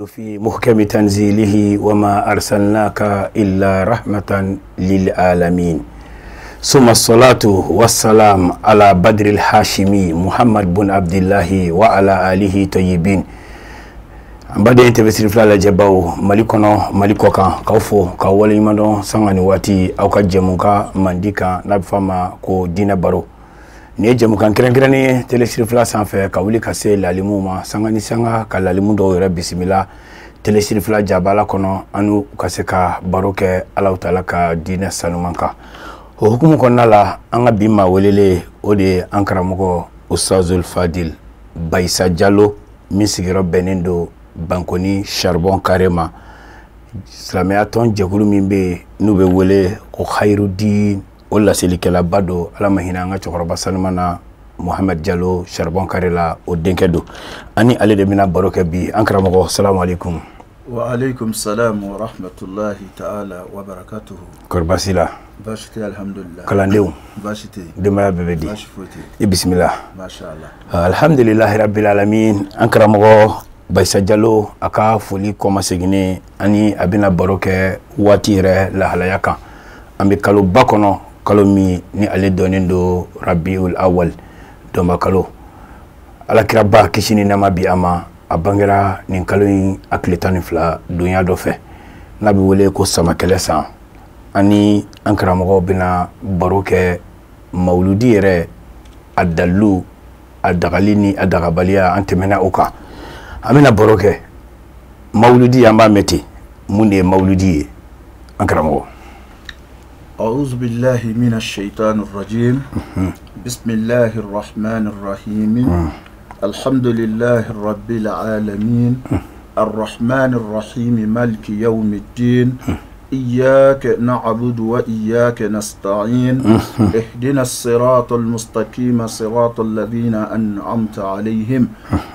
في محكم تنزيله وما أرسلناك إلا رحمة للعالمين ثم الصلاة والسلام على بدر الحاشمي محمد بن عبد الله وعلى آله طيبين. An baden TV siri fila lajɛbaw Mali kɔnɔ, Mali kɔ kan, k'aw fo k'aw waleɲuman dɔn sanga ni waati aw ka jɛmukan mandi kan n'a bɛ f'a ma ko diinɛ baro. Nin ye jɛmukan kɛrɛnkɛrɛnnen ye télé siri fila sanfɛ ka wuli ka se lalimu ma sanga ni sanga ka lalimu dɔw yɛrɛ bisimila télé siri fila jabala kɔnɔ an n'u ka se ka baro kɛ Alahu taala ka diinɛ sanuman kan. O hukumu kɔnɔna la, an ka bi maa welelen o de ye an karamɔgɔ Ustazul Fadil Bayisa Jalo min sigiyɔrɔ bɛnnen don Bankoni Charbon Carré ma. Silamɛya tɔn jɛkulu min bɛ yen n'u bɛ wele ko Hayirudin, o laselikɛlaba don. Ala ma hinɛ an ka cɛkɔrɔba sanuman na Mohamed Jalo Charbon Carré la, o denkɛ don. Ani ale de bɛna baro kɛ bi. An karamɔgɔ, salamu aleykum. Wa aleykum salam wa rahmatulahi ta'ala wa barakatuhu. Kɔri baasi la? Baasi tɛ, alhamdulillah. Kalandenw? Baasi tɛ. Denbaya bɛɛ bɛ di? Baasi foyi tɛ. I bisimila. Masha Allah. Alhamdulilahi rabbil alamin. An karamɔgɔ Bayisa Jalo a ka foli kɔmaseginnen ani a bɛna baro kɛ waati yɛrɛ lahalaya kan. An bɛ kaloba kɔnɔ, kalo min ni ale dɔnnen don Rabiul Awal, dɔnba kalo. Alakiraba kisi ni nɛɛma bi a ma, a bangera nin kalo in a tile 12 donya dɔ fɛ n'a bɛ wele ko samakɛlɛ san. Ani an karamɔgɔw bɛna baro kɛ mawuludi yɛrɛ a dalilu, a dagali ni a dagabaliya, an tɛmɛna o kan. An bɛna baro kɛ mawuludi, an b'a mɛn ten, mun de ye mawuludi ye an karamɔgɔ? أعوذ بالله من الشيطان الرجيم. بسم الله الرحمن الرحيم. الحمد لله رب العالمين الرحمن الرحيم مالك يوم الدين إياك نعبد وإياك نستعين اهدنا الصراط المستقيم صراط الذين أنعمت عليهم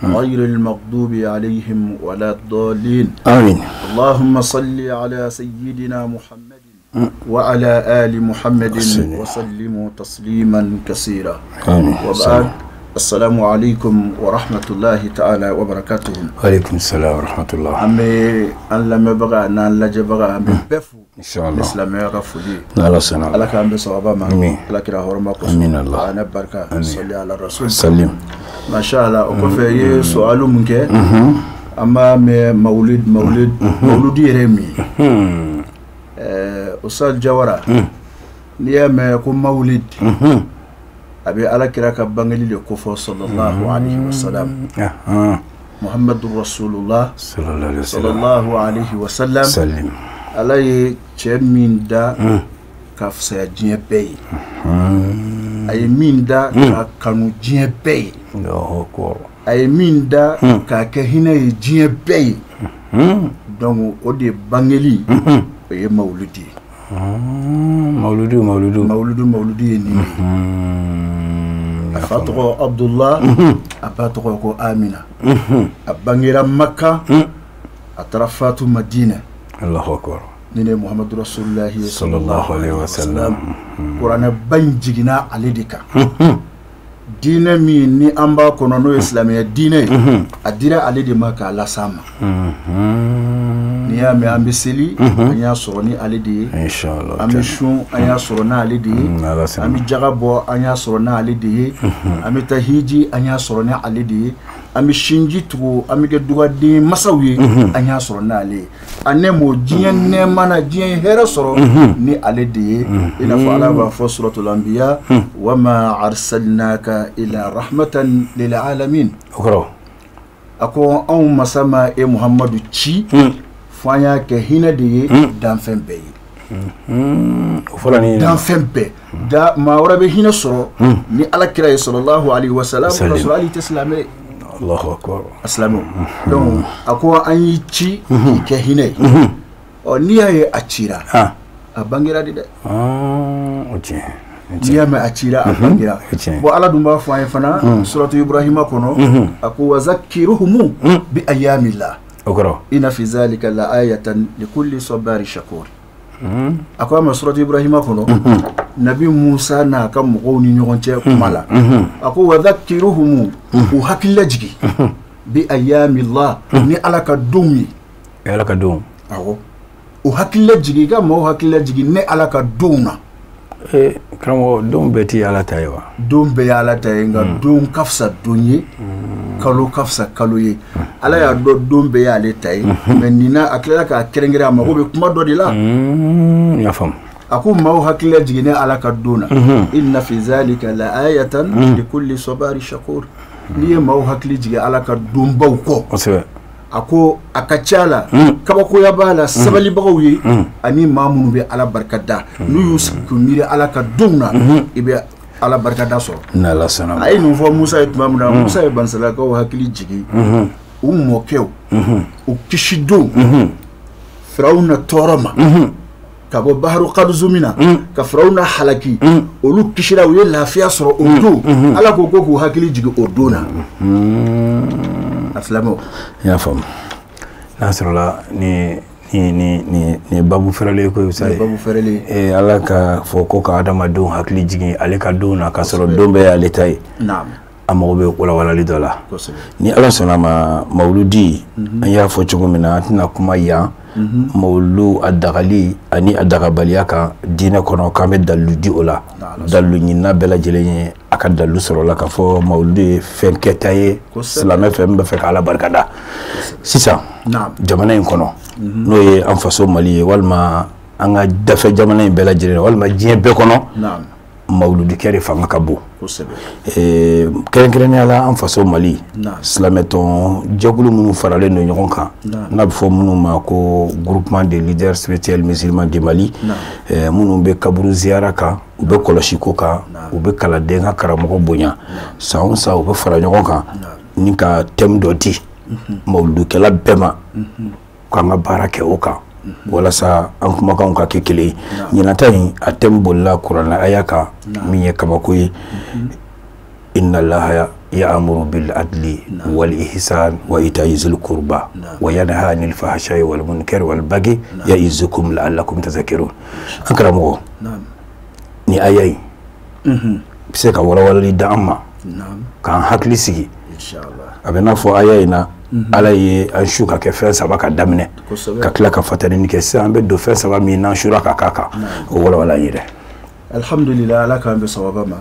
غير المغضوب عليهم ولا الضالين. آمين. اللهم صل على سيدنا محمد وعلى آل محمد وسلموا تسليما كثيرا. آمين. وبعد، السلام عليكم ورحمة الله تعالى وبركاته. وعليكم السلام ورحمة الله. An bɛ an lamɛnbaga n'an lajɛbaga, an bɛ bɛɛ fo. Inshallah. Silamɛya ka foli ye. N'Ala sɔnna. Ala k'an bɛ sababa ma. Amin. Ala kira hɔrɔma kosɔn. Amin Allah. Ala barika. Sɔli ala rasul. Salim. Masha Allah. O kɔfɛ, i ye suwalu mun kɛ? An b'a mɛn mawulid, mawulid, mawuludi yɛrɛ ye min ye? Ustaz Jawara, n'i y'a mɛn ko mawulid, a bɛ ala kira ka bangeli de kofɔ, sallallahu alaihi wasallam. Muhammadu rasulullah. Sallallahu alaihi wasallam. Sallallahu alaihi wasallam. Salim. Ala ye cɛ min da ka fisaya diɲɛ bɛɛ ye, a ye min da ka kanu diɲɛ bɛɛ ye, Allahu akbar. a ye min da k'a kɛ hinɛ ye diɲɛ bɛɛ ye, donc o de bangeli, o ye mawuludi ye. Mawuludu, mawuludu. Mawuludu, mawuludu ye nin de ye. A fa tɔgɔ Abdullah, a ba tɔgɔ ko Amina. A bangera Maka, a taara fatu Madina. Allahu akbar. Ni ne Muhammadu rasulullahi ye. Sallallahu alaihi wasallam. Kuranɛba in jiginna ale de kan. Diinɛ min ni an b'a kɔnɔ, n'o ye silamɛya diinɛ ye, a dira ale de ma k'a las'an ma. N'i y'a mɛn an bɛ seli, an y'a sɔrɔ ni ale de ye. Inshallah. An bɛ sun, an y'a sɔrɔ n'ale de ye. Ala sɔnna. An bɛ jaga bɔ, an y'a sɔrɔ n'ale de ye. An bɛ taa hiji, an y'a sɔrɔ n'ale de ye. An bɛ sinji tugu, an bɛ kɛ dugaden masaw ye, an y'a sɔrɔ n'ale ye. A ne m'o diɲɛ nɛɛma na, diɲɛ ye hɛrɛ sɔrɔ ni ale de ye. I n'a fɔ Ala b'a fɔ suratul anbiya: wama arsalnaka ila rahmatan lil alamin. O kɔrɔ? A ko anw masa ma e Muhammadu ci fo an y'a kɛ hinɛ de ye danfɛn bɛɛ ye. O fɔlɔ ni Danfɛn bɛɛ da, maa wɛrɛ bɛ hinɛ sɔrɔ ni ala kira ye, sallallahu alaihi wasallam, ka sɔrɔ hali i tɛ silamɛ ye. Allahu akbar. A silamɛw, donc a ko an y'i ci k'i kɛ hinɛ ye. Ɔ, n'i y'a ye a cira, a bangera de dɛ. O tiɲɛ. N'i y'a mɛn a cira, a bangera. O tiɲɛ. Bon, ala dun b'a fɔ an ye fana suratu Ibrahima kɔnɔ, a ko wazakkiruhumu bi ayamillah. O kɔrɔ? Inna fi zalika la ayatan likulli sabari shakur. A ko a ma suratu Ibrahima kɔnɔ, nabi Musa n'a ka mɔgɔw ni ɲɔgɔn cɛ kuma la, a ko wadhakiruhumu, u hakili lajigi. Bi ayyamillah ni Ala ka donw ye. Ala ka donw. Awɔ. O hakili lajigin, i ka maaw hakili lajigin ne Ala ka donw na. Karamɔgɔ, don bɛɛ tɛ Ala ta ye wa? Don bɛɛ ye Ala ta ye, nka don ka fisa don ye, kalo ka fisa kalo ye. Ala y'a dɔn don bɛɛ y'ale ta ye, mais nin na a tilala k'a kɛrɛnkɛrɛn, a mago bɛ kuma dɔ de la. N y'a faamu. A ko maaw hakili lajigin ne Ala ka don na. Inna fi zalika la ayatan li kulli sabari shakur. N'i ye maaw hakili jigin Ala ka donbaw kɔ. Kosɛbɛ. A ko a ka ca la, kabakoya b'a la sabalibagaw ye ani maa minnu bɛ Ala barika da, n'u y'u sigi k'u miiri Ala ka donw na, i bɛ Ala barika da sɔrɔ. N'Ala sɔnna ma. A ye nin fɔ Musa ye tuma min na, Musa ye bansalakaw hakili jigin u mɔkɛw, u kisi don Firawuna tɔɔrɔ ma, ka bɔ Baharu Kaduzumi na, ka Firawuna halaki, olu kisira, u ye lafiya sɔrɔ o don. Ala ko k'u hakili jigin o don na. A silamɛw. N y'a faamu. N'a sɔrɔla ni babu fɛrɛlen ko ye sa ye. Babu fɛrɛlen. Ala ka fɔ ko ka adamadenw hakili jigin ale ka don na, k'a sɔrɔ don bɛɛ y'ale ta ye. Naam. A mago bɛ walawalali dɔ la. Kosɛbɛ. Ni Ala sɔnna ma, mawuludi, an y'a fɔ cogo min na, an tɛna kuma yan. Mawulu a dagali ani a dagabaliya kan diinɛ kɔnɔ, k'an bɛ dalilu di o la. Dalilu ɲinina bɛɛ lajɛlen ye a ka dalilu sɔrɔ la k'a fɔ mawuludu ye fɛn kɛta ye silamɛ fɛ min bɛ fɛ ka Ala barikada. Sisan jamana in kɔnɔ, n'o ye an faso Mali ye, walima an ka dafɛ jamana in bɛɛ lajɛlen, walima diɲɛ bɛɛ kɔnɔ, mawuludukɛ de fanga ka bon. Kɛrɛnkɛrɛnnenya la an faso Mali, silamɛtɔn jɛkulu minnu faralen don ɲɔgɔn kan, n'a bɛ fɔ minnu ma ko groupement de leaders spirituels musulmans du Mali, minnu bɛ kaburu ziyara kan, u bɛ kɔlɔsi ko kan, u bɛ kalanden ka karamɔgɔ bonya, san o san u bɛ fara ɲɔgɔn kan ni ka thème dɔ di mawuludukɛla bɛɛ ma, k'an ka baara kɛ o kan, walasa an kumakanw ka kɛ kelen ye. Ɲinan ta in a thème bolila kuranɛ aya kan min ye kabako ye: inna allaha ya'muru bil adli wal ihsan wa ita'i zil qurba wa yanha 'anil fahsha'i wal munkari wal baghi ya'izukum la'allakum tadhakkarun. An karamɔgɔ, ni aya in bɛ se ka walawalali d'an ma k'an hakili sigi. A bɛ n'a fɔ aya in na, Ala ye an su ka kɛ fɛn saba ka daminɛ, ka tila ka fatanini kɛ. Sisan an bɛ don fɛn saba min n'an sura ka k'a kan, o walawala an ye dɛ. Alhamdulillah, Ala k'an bɛ sababa ma,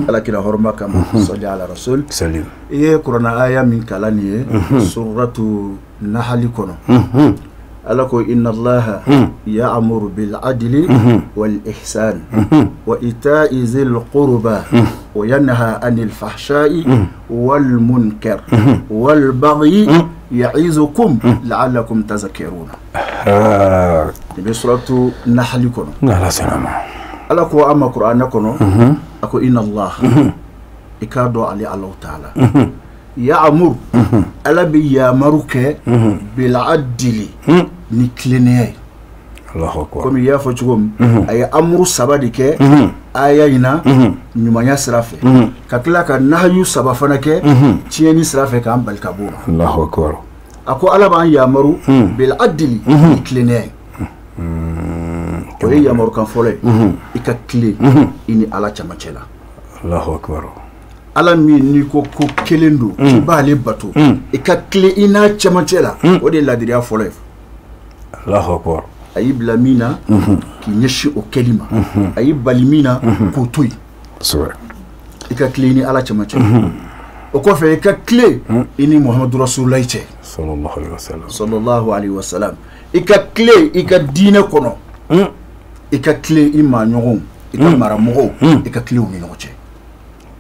Ala kira hɔrɔma kama, sɔli ala rasul. Salim. I ye kuranɛ aya min kalan nin ye suratu Nahali kɔnɔ, Ala ko inna allaha ya'muru bil adli wal ihsan wa ita'i zil qurba wa yanha 'anil fahsha'i wal munkar wal baghi ya'izukum la'allakum tazakkarun. Nin bɛ suratu Nahali kɔnɔ. N'Ala sɔnna ma. Ala ko an ma kuranɛ kɔnɔ, a ko inna Allah, i k'a dɔn ale Alahu taala, ya'mur, Ala bɛ yamaru kɛ, bil adli, ni tilennenya ye. Allahu akbar. Komi i y'a fɔ cogo min, a ye amuru saba de kɛ aya in na ɲumanya sira fɛ, ka tila ka nahayu saba fana kɛ tiɲɛni sira fɛ k'an bali ka bɔ o ma. Allahu akbar. A ko Ala b'an yamaru bil adli, ni tilennenya ye. O ye yamarukan fɔlɔ ye, i ka tilen i ni Ala cɛmancɛ la. Allahu akbar. Ala min n'i ko ko kelen don, k'i b'ale bato, i ka tilen i n'a cɛmancɛ la, o de ye ladiriya fɔlɔ ye. Allahu akbar. A y'i bila min na, k'i ɲɛsin o kɛli ma, a y'i bali min na, k'o to yen. Kosɛbɛ. I ka tilen i ni Ala cɛmancɛ la. O kɔfɛ, i ka tilen i ni Muhamadu Rasulullahi cɛ. Sallallahu alaihi wasallam. Sallallahu alaihi wasallam. I ka tilen i ka diinɛ kɔnɔ, i ka tilen i maa ɲɔgɔnw, i ka maramɔgɔw, i ka tilen u ni ɲɔgɔn cɛ.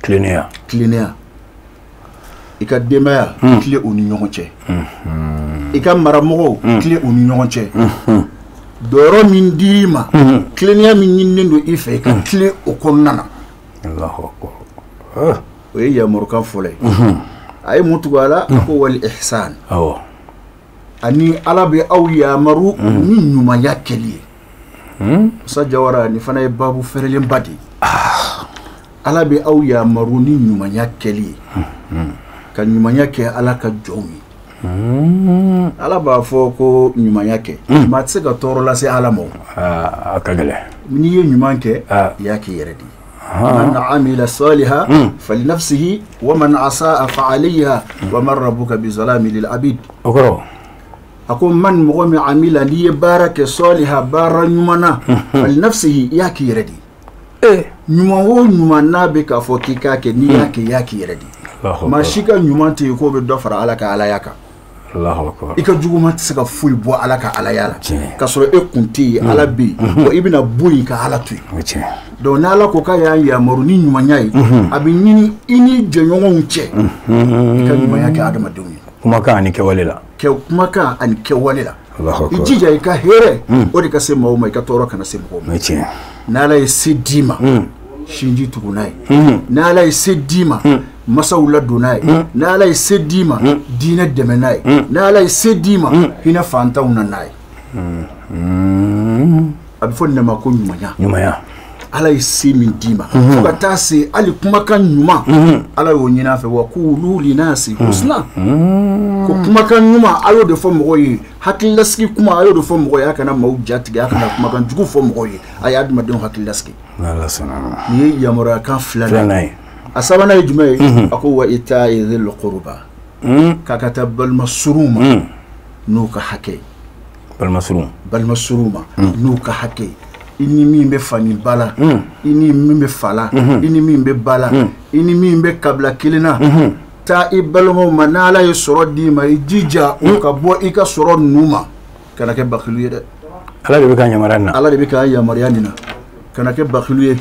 Tilennenya. Tilennenya. I ka denbaya, tilen u ni ɲɔgɔn cɛ. I ka maramɔgɔw, tilen u ni ɲɔgɔn cɛ. Dɔyɔrɔ min dir'i ma, tilennenya min ɲininen don i fɛ, i ka tilen o kɔnɔna na. Allahu akbar. O ye yamarukan fɔlɔ ye. A ye mun tugu a la? A ko wal ihsan. Awɔ. Ani Ala bɛ aw yamaru ni ɲumanya kɛli ye. Musa Jawara, nin fana ye babu fɛrɛlenba de ye. Ala bɛ aw yamaru ni ɲumanya kɛli ye, ka ɲumanya kɛ Ala ka jɔnw ye. Ala b'a fɔ ko ɲumanya kɛ, maa tɛ se ka tɔɔrɔ lase Ala ma. A ka gɛlɛn. N'i ye ɲuman kɛ, i y'a k'i yɛrɛ de ye. Man amila saliha falinafsihi wa man asaa fa alayha wa man rabbuka bizalami lil abid. O kɔrɔ? A ko man, mɔgɔ min, amila, n'i ye baara kɛ, saliha, baara ɲuman na, falinafsihi, i y'a k'i yɛrɛ de ye. Ɲuman o ɲuman n'a bɛ k'a fɔ k'i k'a kɛ, n'i y'a kɛ, i y'a k'i yɛrɛ de ye. Maa si ka ɲuman tɛ yen k'o bɛ dɔ fara Ala ka alaya kan. I ka juguman tɛ se ka foyi bɔ Ala ka alaya la, k'a sɔrɔ e kun tɛ yen, Ala bɛ yen, wa i bɛna bɔ yen ka Ala to yen. Donc n'Ala ko k'a y'an yamaru ni ɲumanya ye, a bɛ ɲini i ni jɛɲɔgɔnw cɛ, i ka ɲumanya kɛ adamadenw ye. Kumakan ani kɛwale la. Kɛ kumakan ani kɛwale la. I jija i ka hɛrɛ o de ka se maaw ma, i ka tɔɔrɔ kana se mɔgɔw ma. N'Ala ye se d'i ma, sinji tugu n'a ye. N'Ala ye se d'i ma, masaw ladon n'a ye. N'Ala ye se d'i ma, diinɛ dɛmɛ n'a ye. N'Ala ye se d'i ma, hinɛ fantanw na n'a ye. A bɛ fɔ nin de ma ko ɲumanya. Ɲumanya. Ala ye se min d'i ma, fo ka taa se hali kumakan ɲuman, Ala y'o ɲini a fɛ, wa qulu linasi husna, ko kumakan ɲuman a y'o de fɔ mɔgɔw ye, hakililasigi kuma a y'o de fɔ mɔgɔw ye, a kana maaw jatigɛ, a kana kumakan jugu fɔ mɔgɔw ye, a ye adamadenw hakililasigi. Nin ye yamaruyakan filanan ye. A sabanan ye jumɛn ye? A ko wa ita'i dhil qurba, k'a ka taa balima surunw ma n'u ka hakɛ ye. Balima surunw. Balima surunw ma n'u ka hakɛ ye. I ni min bɛ fa ni ba la, i ni min bɛ fa la, i ni min bɛ ba la, i ni min bɛ kabila kelen na, taa i balimaw ma. N'Ala ye sɔrɔ d'i ma, i jija o ka bɔ i ka sɔrɔ ninnu ma. Kana kɛ bakilu ye dɛ. Ala de bɛ ka yamaruya nin na. Ala de bɛ ka yamaruya nin na. Kana kɛ bakilu ye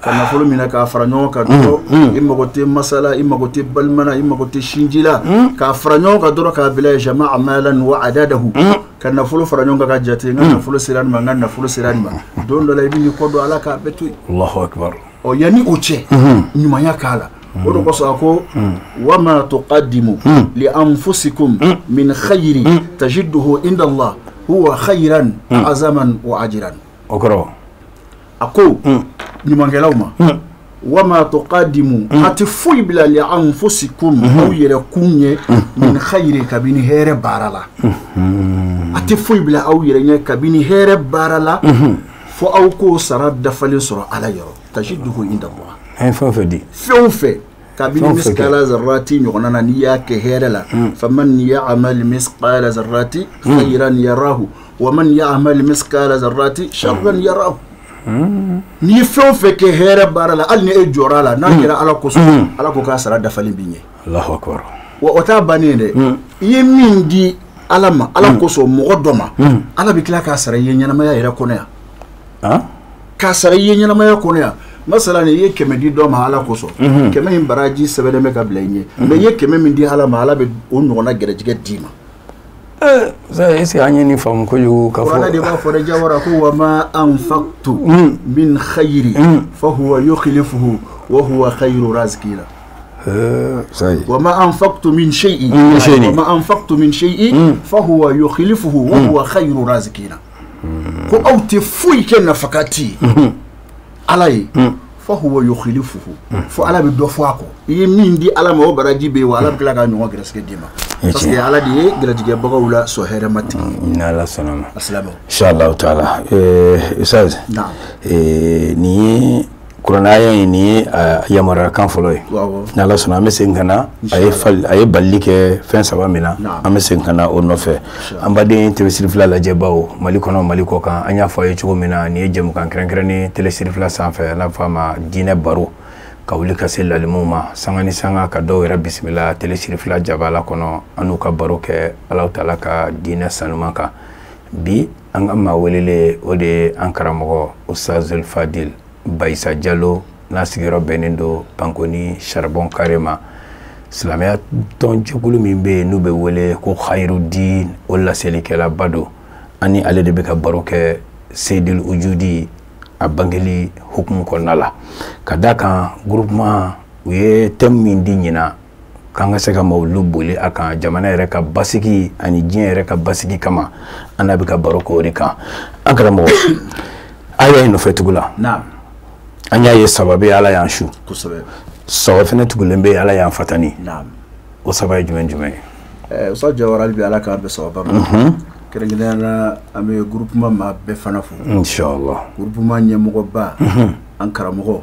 ka nafolo minɛ k'a fara ɲɔgɔn kan dɔrɔn, i mago tɛ masala, i mago tɛ balima na, i mago tɛ sinji la, k'a fara ɲɔgɔn kan dɔrɔn k'a bila jama'a malan wa adadahu, ka nafolo fara ɲɔgɔn kan ka jate, n ka nafolo sera nin ma, n ka nafolo sera nin ma. Don dɔ la i bɛ n'i kɔ don Ala k'a bɛɛ to yen. Allahu akbar. Ɔ, yanni o cɛ, ɲumanya k'a la. O de kosɔn a ko wa ma tuqaddimu li anfusikum min khayri tajiduhu inda Allah huwa khayran azaman wa ajran. O kɔrɔ? A ko ɲumankɛlaw ma, wa ma tuqaddimu, a tɛ foyi bila, li anfusikum, aw yɛrɛ kun ye, min khayri, kabini hɛrɛ baara la. A tɛ foyi bila aw yɛrɛ ɲɛ kabini hɛrɛ baara la, fo aw k'o sara dafalen sɔrɔ Ala yɔrɔ. Tajiduhu inda Allah. An ye fɛn o fɛn di. Fɛn o fɛn kabini miskala zarrati ɲɔgɔnna na, n'i y'a kɛ hɛrɛ la, faman ya'mal miskala zarrati khayran yarahu wa man ya'mal miskala zarrati sharran yarahu. N'i ye fɛn o fɛn kɛ hɛrɛ baara la, hali ni e jɔra a la, n'a kɛra Ala kosɔn, Ala ko k'a sara dafalen b'i ɲɛ. Allahu akbar. Wa o t'a bannen ye dɛ. I ye min di Ala ma, Ala kosɔn, mɔgɔ dɔ ma, Ala bɛ tila k'a sara i ye ɲɛnamaya yɛrɛ kɔnɔ yan. K'a sara i ye ɲɛnamaya kɔnɔ yan. Masala ni i ye 100 di dɔ ma Ala kosɔn, 100 in baraji sɛbɛnnen bɛ ka bila i ɲɛ, mais i ye 100 min di Ala ma, Ala bɛ o ɲɔgɔnna gɛrɛjɛgɛ d'i ma. Est-ce que an ye nin faamu kojugu ka fɔ? Kuranɛ de b'a fɔ dɛ, Jawara, ko wa ma anfaqtu min khayri fa huwa yukhlifuhu wa huwa khayru razikina. Wa ma anfaqtu min shay'in, wa ma anfaqtu min shay'in fa huwa yukhlifuhu wa huwa khayru razikina. Ko aw tɛ foyi kɛ nafakati Ala ye, fa huwa yukhlifuhu, fo Ala bɛ dɔ fɔ a kɔ. I ye min di Ala ma, o baraji bɛ yen, wa Ala bɛ tila k'a ɲɔgɔn gɛrɛsɛgɛ d'i ma. Parce que Ala de ye gɛrɛjɛgɛbagaw la sɔn hɛrɛmatigi ye. N'Ala sɔnna ma. Asilamɛw. Inshallah taala. Ustaz. Naam. Nin ye kuranɛ aya in, nin ye yamaruyakan fɔlɔ ye. N'Ala sɔnna, an bɛ segin ka na. A ye balili kɛ fɛn saba min na, an bɛ segin ka na o nɔfɛ. An baden TV Sirifila lajɛbaw, Mali kɔnɔ, Mali kɔ kan, an y'a fɔ a ye cogo min na, nin ye jɛmukan kɛrɛnkɛrɛnnen Télé Sirifila sanfɛ, n'a fɔ a ma diinɛ baro, ka wuli ka se lalimuw ma sanga ni sanga, ka dɔw yɛrɛ bisimila Télé Sirifila jabala kɔnɔ, an n'u ka baro kɛ Alahu taala ka diinɛ sanuman kan. Bi an ka maa welelen, o de ye an karamɔgɔ Ustazul Fadil Bayisa Jalo, n'a sigiyɔrɔ bɛnnen don Bankoni Charbon Carré ma. Silamɛya tɔnjɛkulu min bɛ yen n'u bɛ wele ko Khayirudin, o laselikɛlaba don. Ani ale de bɛ ka baro kɛ Seydil Ujudi a bangeli hukumu kɔnɔna la. Ka d'a kan groupement u ye thème min di ɲinan k'an ka se ka mawulu boli a kan, jamana yɛrɛ ka basigi ani diɲɛ yɛrɛ ka basigi kama, an n'a bɛ ka baro kɛ o de kan. An karamɔgɔ, aya in nɔfɛ tugu la. Naam. An y'a ye saba bɛ Ala y'an su. Kosɛbɛ. Saba fɛnɛ tugulen bɛ Ala y'an fatani. Naam. O saba ye jumɛn jumɛn ye? Ustaz Jawara, hali bi Ala k'an bɛn sababa ma. Kɛrɛnkɛrɛnnenya la, an bɛ groupement maa bɛɛ fana fo. Inshallah. Groupement ɲɛmɔgɔba, An karamɔgɔ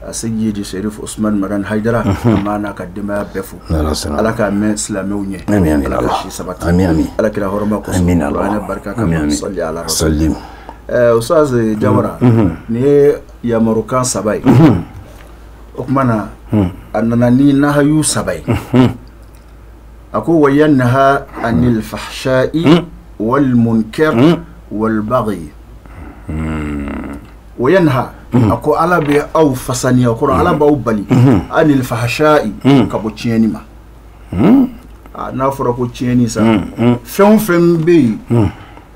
a Seyidi Serif Usman Madani Hayidara, an b'a n'a ka denbaya bɛɛ fo. Ala k'a mɛn silamɛw ɲɛ, Ala ka si sabati, Ala kira hɔrɔma kosɔn, Kuranɛ barika kama, sali ala rasul. Ustaz Jawara, nin ye yamarukan 3 ye. O tuma na a nana ni nahayu 3 ye. A ko wa yanha anil fahsha'i wal munkar wal baghi. Wa yanha, a ko Ala bɛ aw fasaniya, o kɔrɔ Ala b'aw bali anil fahsha'i, ka bɔ tiɲɛni ma. N'a fɔra ko tiɲɛni sa, fɛn o fɛn bɛ yen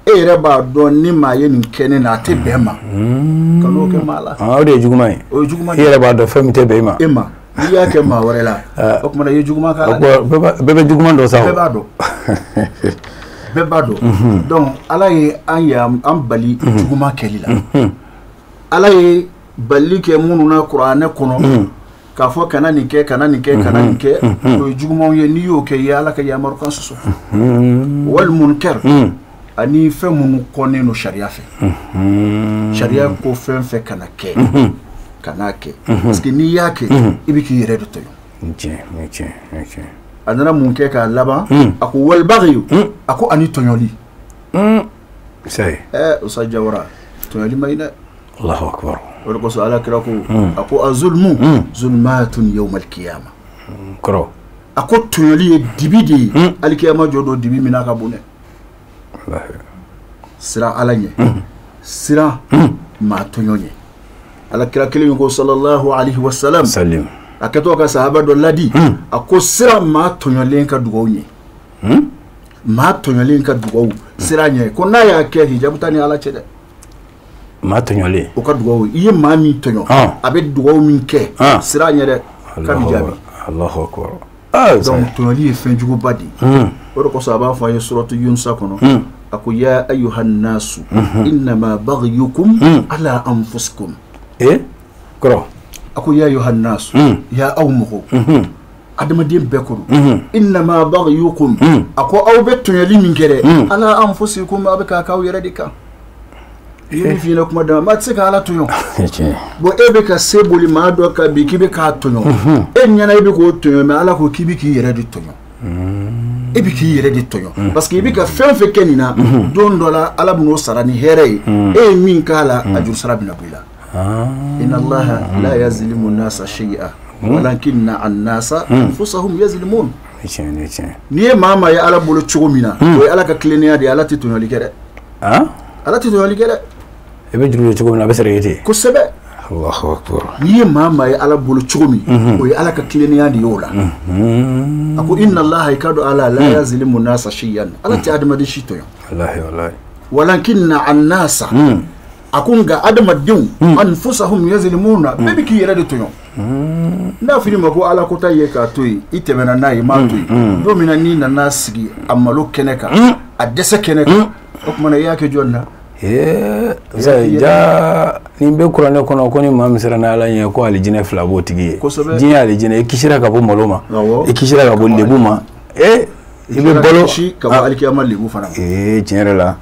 e yɛrɛ b'a dɔn ni maa ye nin kɛ ne na a tɛ bɛn ma, ka n'o kɛ maa la. O de ye juguman ye. O ye juguman ye. I yɛrɛ b'a dɔn fɛn min tɛ bɛn i ma. E ma, n'i y'a kɛ maa wɛrɛ la, o tuma na i ye juguman k'a la. Bɛɛ bɛ juguman dɔn sa. Bɛɛ b'a dɔn. Bɛɛ b'a dɔn. Donc Ala ye an bali juguman kɛli la. Ala ye bali kɛ minnu na Kuranɛ kɔnɔ, k'a fɔ kana nin kɛ, kana nin kɛ, kana nin kɛ, o ye jugumanw ye. N'i y'o kɛ, i ye Ala ka yamarukan sɔsɔ. Wal munkar, ani fɛn minnu kɔnnen don sariya fɛ. Sariya ko fɛn fɛn kana kɛ, kana kɛ, parce que n'i y'a kɛ, i bɛ k'i yɛrɛ de tɔɲɔ. A nana mun kɛ k'a laban? A ko wal baghi, a ko ani tɔɲɔli. Ustaz Jawara, tɔɲɔli ma ɲi dɛ. Allahu akbar. O de kosɔn Ala kira ko, a ko azulmu zulmatun yawmal qiyamah. Kɔrɔ. A ko tɔɲɔli ye dibi de ye, alikiyama jɔ don dibi min n'a ka bon dɛ. Siran Ala ɲɛ, siran maa tɔɲɔ ɲɛ. Ala kira kelen ko sallallahu alaihi wa sallam, a kɛtɔ ka sahaba dɔ ladi, a ko siran maa tɔɲɔlen ka dugawu ɲɛ. Maa tɔɲɔlen ka dugawu siran ɲɛ, ko n'a y'a kɛ hijabu t'a ni Ala cɛ dɛ. Maa tɔɲɔlen o ka dugawu, i ye maa min tɔɲɔ, a bɛ dugawu min kɛ, siran ɲɛ dɛ, k'a b'i jaabi. Allahu akbar. Donc tɔɲɔli ye fɛn juguba de ye. O de kosɔn a b'a fɔ an ye suratu Yunusa kɔnɔ, a ko ya ayyuhan nasu innama baghyukum ala anfusikum. Kɔrɔ. A ko ya ayyuhan nasu, ya aw mɔgɔw, adamaden bɛɛ ko don, innama baghyukum, a ko aw bɛ tɔɲɔli min kɛ dɛ, ala anfusikum, aw bɛ k'a k'aw yɛrɛ de kan. I ye min f'i ɲɛna kuma dama, maa tɛ se ka Ala tɔɲɔ. Bon, e bɛ ka se boli maa dɔ kan bi k'i bɛ k'a tɔɲɔ, e ɲɛna i bɛ k'o tɔɲɔ, mais Ala ko k'i bɛ k'i yɛrɛ de tɔɲɔ. E bɛ k'i yɛrɛ de tɔɲɔ, parce que i bɛ ka fɛn fɛn kɛ nin na, don dɔ la Ala bɛn'o sara ni hɛrɛ ye. E ye min k'a la, a juru sara bɛna bɔ i la. Inna Allaha la yazlimu nasa shay'a walakinna an-nasa anfusahum yazlimun. N'i ye maa maa ye Ala bolo cogo min na, o ye Ala ka tilennenya de ye. Ala tɛ tɔɲɔli kɛ dɛ. Ala tɛ tɔɲɔli kɛ dɛ. I bɛ juru don cogo min na, a bɛ sara i ye ten. Kosɛbɛ. Allahu akbar. N'i ye maa maa ye Ala bolo cogo min, o ye Ala ka tilennenya de ye o la. A ko inna Allaha, i ka dɔn Ala la yazlimu nasa shay'an, Ala tɛ adamaden si tɔɲɔ. Wallahi wallahi. Walakinna an-nasa, a ko nka adamadenw anfusahum yazlimuna, bɛɛ bɛ k'i yɛrɛ de tɔɲɔ. N'a fɔr'i ma ko Ala ko ta ye k'a to yen, i tɛmɛna n'a ye, i m'a to yen. Don min na n'i nana sigi a malo kɛnɛ kan, a dɛsɛ kɛnɛ kan, o tuma na i y'a kɛ jɔn na? Ja, nin bɛ kuranɛ kɔnɔ ko ni maa min siranna Ala ɲɛ, ko alijinɛ 2 b'o tigi ye. Diɲɛ alijinɛ, i kisira ka bɔ malo ma, i kisira ka bɔ lebu ma, i bɛ balo ka bɔ alikiyama lebu fana ma. Tiɲɛ yɛrɛ la,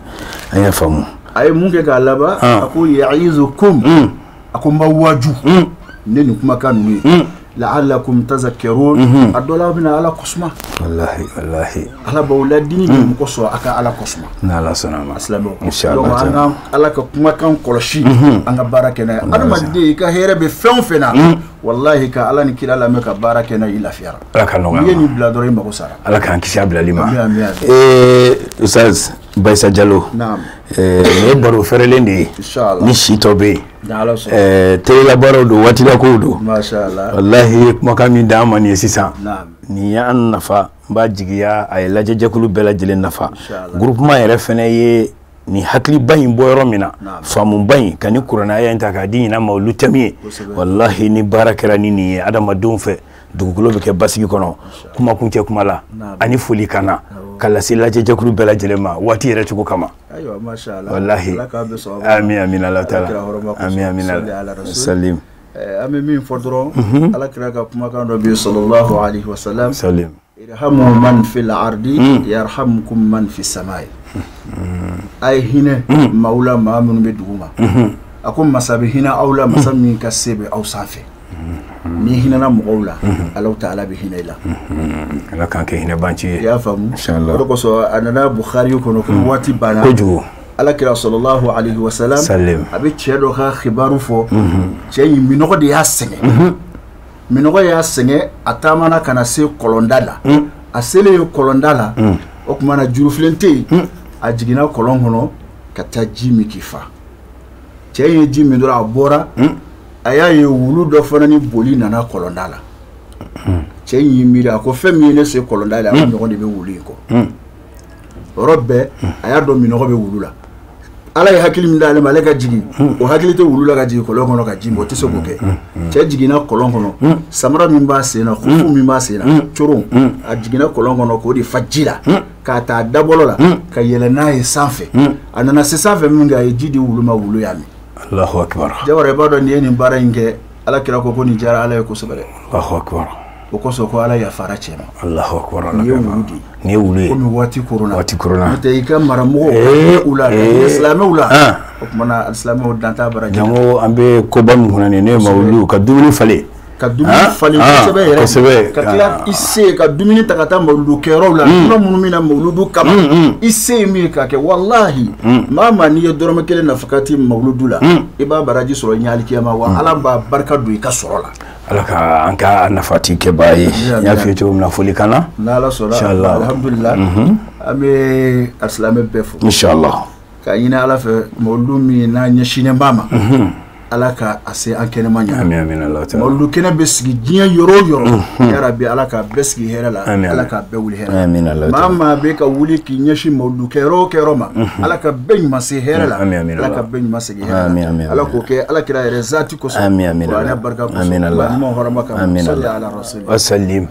an y'a faamu. A ye mun kɛ k'a laban? A ko ya'izukum, a ko n b'aw waaju ne nin kumakan ninnu ye, la'allakum tazakkarun, a dɔ la aw bɛna Ala kosuma. Wallahi wallahi. Ala b'aw ladini de mɔgɔ sɔrɔ a ka Ala kosuma. N'Ala sɔnna a ma. Silamɛw. Inshallah. Donc an ka Ala ka kumakan kɔlɔsi, an ka baara kɛ n'a ye. Adamaden, i ka hɛrɛ bɛ fɛn o fɛn na, wallahi ka Ala ni kira lamɛn ka baara kɛ n'a ye, i lafiyara. Ala ka nɔgɔya. N'i ye nin bila dɔrɔn, i mago sara. Ala k'an kisi a bilali ma. Ami ami ami. Ustaz Bayisa Jalo. Naam. Nin ye baro fɛrɛlen de ye. Inshallah. Ni si tɔ bɛ yen. N'Ala sɔnna. Telilabaaraw don, waatilakow don. Masha Allah. Wallahi, ye kumakan min d'an ma nin ye sisan. Naam. Nin y'an nafa, n b'a jigiya a ye lajɛjɛkulu bɛɛ lajɛlen nafa. Inshallah. Groupement yɛrɛ fɛnɛ ye nin hakiliba in bɔ yɔrɔ min na, faamuba in ka ni kuranɛ aya in ta k'a di ɲinan ma, olu thème ye. Wallahi, ni baara kɛra ni nin ye adamadenw fɛ, dugukolo bɛ kɛ basigi kɔnɔ. Kuma kuncɛ kuma la, ani foli kan na ka lase lajɛjɛkulu bɛɛ lajɛlen ma waati yɛrɛ cogo kama. Ayiwa, masha Allah. Wallahi. Ala k'a bɛɛ sɔn a ma. Amin amin Allah taala. Ala kira hɔrɔma kosɔn. Amin amin Salli ala rasul. Salim. An bɛ min fɔ dɔrɔn, Ala kira ka kumakan dɔ bɛ yen, sallallahu alaihi wa sallam. Salim. Irhamu man fil ardi yarhamkum man fis samai. A ye hinɛ maaw la, maa minnu bɛ dugu ma. A ko masa bɛ hinɛ aw la, masa min ka se bɛ aw sanfɛ. N'i hinɛna mɔgɔw la, Alahu Taala bɛ hinɛ i la. Ala k'an kɛ hinɛbanci ye. I y'a faamu. Inshallah. O de kosɔn a nana Bukhari kɔnɔ ko waati banna. Kojugu. Ala kira sallallahu alayhi wa sallam a bɛ cɛ dɔ ka kibaru fɔ. Cɛ in minɔgɔ de y'a sɛgɛn. Minɔgɔ y'a sɛgɛn, a taamana ka na se kɔlɔnda la. A selen kɔlɔnda la, o tuma na jurufilen tɛ yen. A jiginna kɔlɔn kɔnɔ ka taa ji min k'i fa. Cɛ in ye ji min dɔrɔn, a bɔra. A y'a ye wulu dɔ fana ni boli nana kɔlɔnda la. Cɛ in y'i miiri, a ko fɛn min ye ne se kɔlɔnda la, a ko ɲɔgɔn de bɛ wulu in kɔ. O yɔrɔ bɛɛ a y'a dɔn minɔgɔ bɛ wulu la. Ala ye hakili min d'ale ma, ale ka jigin, o hakili tɛ wulu la ka jigin kɔlɔn kɔnɔ ka ji min, o tɛ se k'o kɛ. Cɛ jiginna kɔlɔn kɔnɔ, samara min b'a sen na, kufu min b'a sen na, coron, a jiginna kɔlɔn kɔnɔ k'o de fa ji la, k'a ta dabɔlɔ la, ka yɛlɛ n'a ye sanfɛ. A nana se sanfɛ min kɛ, a ye ji di wulu ma, wulu y'a min. Allahu akbar. Jawara, i b'a dɔn n'i ye nin baara in kɛ, Ala kira ko ko nin diyara Ala ye kosɛbɛ dɛ. Allahu akbar. O kosɔn ko Ala yafara cɛ ma. Allahu akbar. Nin ye wulu de ye. Nin ye wulu ye. Komi waati koronna. Waati koronna. N'o tɛ i ka maramɔgɔw u la, ka hinɛ silamɛw la. O tuma na silamɛw dan t'a baraji la. Jango an bɛ koba min kunna nin ye, ne ye mawulu ka dumuni falen. Ka dumuni falen kosɛbɛ yɛrɛ. Kosɛbɛ. Ka tila i se ka dumuni ta ka taa mawuludu kɛyɔrɔw la. Yɔrɔ minnu bɛ na mawuludu kama. I se ye min ye k'a kɛ, walahi. Maa maa n'i ye dɔrɔmɛ kelen nafakati mawuludu la, i b'a baraji sɔrɔ ɲɛ alikiyama, wa Ala b'a barika don i ka sɔrɔ la. Ala ka an ka nafati kɛbaa ye. N y'a f'i ye cogo min na, foli kan na. N'Ala sɔnna, alhamdulillah, an bɛ alisilamɛ bɛɛ fo. Inshallah. K'a ɲini Ala fɛ, mawuludu min n'a ɲɛsinnen b'a ma, Ala ka a se an kɛnɛma ɲɛ. Amin amin Allah taala. Mawuludu kɛnɛ bɛ sigi diɲɛ yɔrɔ o yɔrɔ. Ya Rabbi, Ala k'a bɛɛ sigi hɛrɛ la. Ala k'a bɛɛ wuli hɛrɛ la. Amin Allah taala. Maa maa bɛ ka wuli k'i ɲɛsin mawuludu kɛyɔrɔ o kɛyɔrɔ ma, Ala ka bɛɛ ɲuman se hɛrɛ la. Amin amin. Ala ka bɛɛ ɲuman segin hɛrɛ la. Amin amin. Ala k'o kɛ Ala kira yɛrɛ zati kosɔn. Amin amin. Kuranɛ barika kosɔn. Amin Allah. Ɲuman hɔrɔma kama. Amin Salli Allah. ala rasuli. Wa sallim.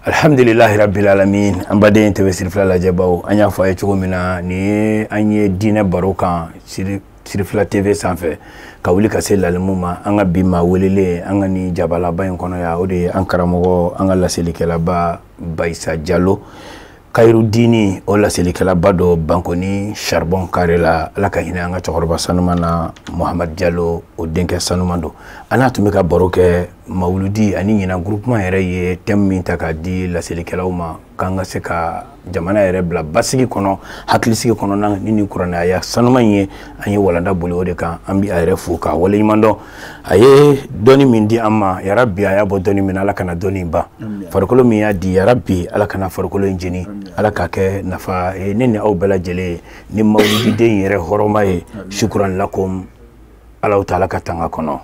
Alhamdulillahi rabbil alamin. An baden TV Sirifila lajɛbaw, an y'a fɔ a ye cogo min na, nin ye an ye diinɛ baro kan Sirifila TV sanfɛ, ka wuli ka se lalimu ma. An ka bi maa welelen an ka nin jabalaba in kɔnɔ yan, o de ye an karamɔgɔ, an ka laselikɛlaba Bayisa Jalo Kayirudini, o laselikɛlaba dɔ Bankoni Charbon Carré la. Ala ka hinɛ an ka cɛkɔrɔba sanuman na, Muhamadu Jalo, o denkɛ sanuman don. An n'a tun bɛ ka baro kɛ mawuludi ani ɲinan groupement yɛrɛ ye thème min ta k'a di laselikɛlaw ma, k'an ka se ka jamana yɛrɛ bila basigi kɔnɔ, hakilisigi kɔnɔ ni kuranɛya sanuman ye. An ye walanda boli o de kan. An bɛ a yɛrɛ fo k'a waleɲuman dɔn. A ye dɔnni min di an ma, yarabi a y'a bɔ dɔnni min na, Ala kana dɔnni ban. Farikolo min y'a di, yarabi Ala kana farikolo in jeni. Ala k'a kɛ nafa ye ne ni aw bɛɛ lajɛlen ye, ni mawuludiden yɛrɛ hɔrɔma ye. Shukran lakum. Alahu taala ka tanga kɔnɔ.